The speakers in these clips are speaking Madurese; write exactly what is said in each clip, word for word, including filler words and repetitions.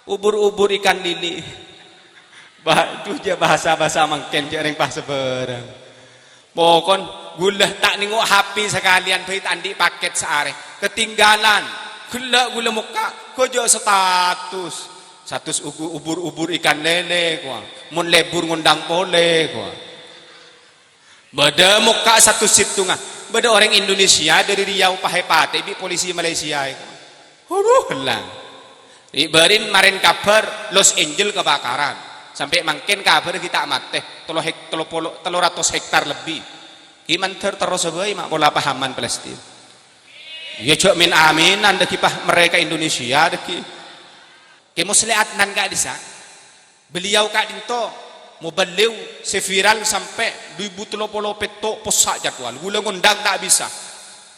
Ubur-ubur ikan lili. Bâ-, duh, jhâ' bhâsa-bhâsa mangkèn, jhâ' rèng pas sabârâng. Pokon, ghulâ ta' nèngo' H P sakalèyan, bhâi ta' andi' pakèt saarè. Ketinggalan. Ghellâ' ghulâ mokka', ghâjâ status. Status ugu-, ubur-ubur ikan lele, kowa. Mon lebur ngondhâng polè, kowa. Bâdâ mokka' status sèttonga. Bâdâ orèng Indonesia dâri Riau pas èpatè'è bi' polisi Malaysia, kowa. Aduh, ella. Ri'-bâri'en marèn kabhâr Los Angeles kebakaran. Sampè' mangkèn kabhâr ghi' ta' matè, tello hek-, tello polo, tello ratos hektar lebbi. Ghi' mandhâr terros bhâi ma' pola pahaman Palestina. Iyâ, jhâ' min-aminan dâggi' pas merrè ka Indonesia dâggi'. Kè Musleh Adnan ka'dissa'. Beliau ka'dinto moballigh sè viral sampè' du èbu tello polo pètto' possa' jadwal. Ghulâ ngondhâng ta' bisa.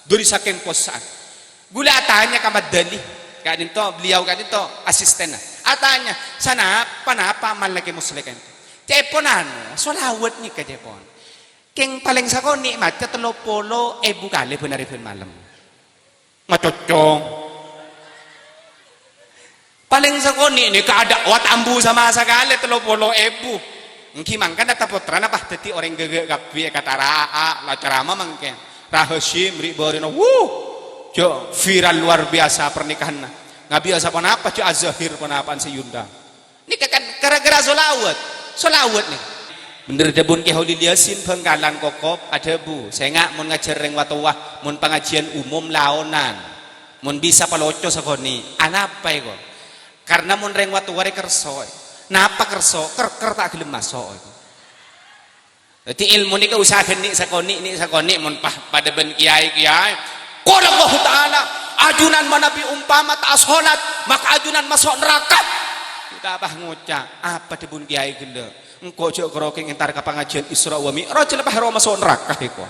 Dâri sakèng possa'an. Ghulâ atanya ka Madani. Ka'dinto, beliau ka'dinto asistenna. Atanya, "Sanapa, napa amalla Kè Musleh ka'dinto?" "Ca'èpon anu, sholawat nèka ca'èpon. Kèng palèng sakonè' maca tello polo èbu kalè bân arè bân malem." Macocong. Palèng sakonè' nèka adâ' wat ambu sama sakalè tello polo èbu. Èngghi mangkana ta' pottrana pas dhâddhi orèng ghâghâ' kabbhi èkatara'a, la ceramah mangkèn. Ra Hasyim ri'-bâri'na, wuh! Jhâ' viral luar biasa pernikahanna. Ngabiyâ saponapa jhâ' azhir ponapa'an sè èyondhâng. Nèka kan gara-gara sholawat. Sholawat nèka. Bhendher dhâbuna Kè Kholil Yasin Bhângkalan Kokop adhâbu, "Sènga' mon ngajhâr rèng watowa, mon pangajiân umum laonan. Mon bisa paloco sakonè'." Anapa èko? Karna mon rèng watowa rè kerso. Napa kerso? Kèr-kèr ta' ghellem maso'. Dhâddhi, èlmo nèka usaha ghâni' sakonè', nè' sakonè', mon pa-, padâ bân kèyaè-kèyaè. Qala Allahu Ta'ala, "Ajunan manabi umpama ta' asholat, maka ajunan maso' neraka." Kita apa ngoca'? Apa dhâbuna kèyaè ghellâ'? Engko' jhâ' karo kèng entar ka pangajiân Isra wa Mi'raj, la pas ro maso' neraka èko.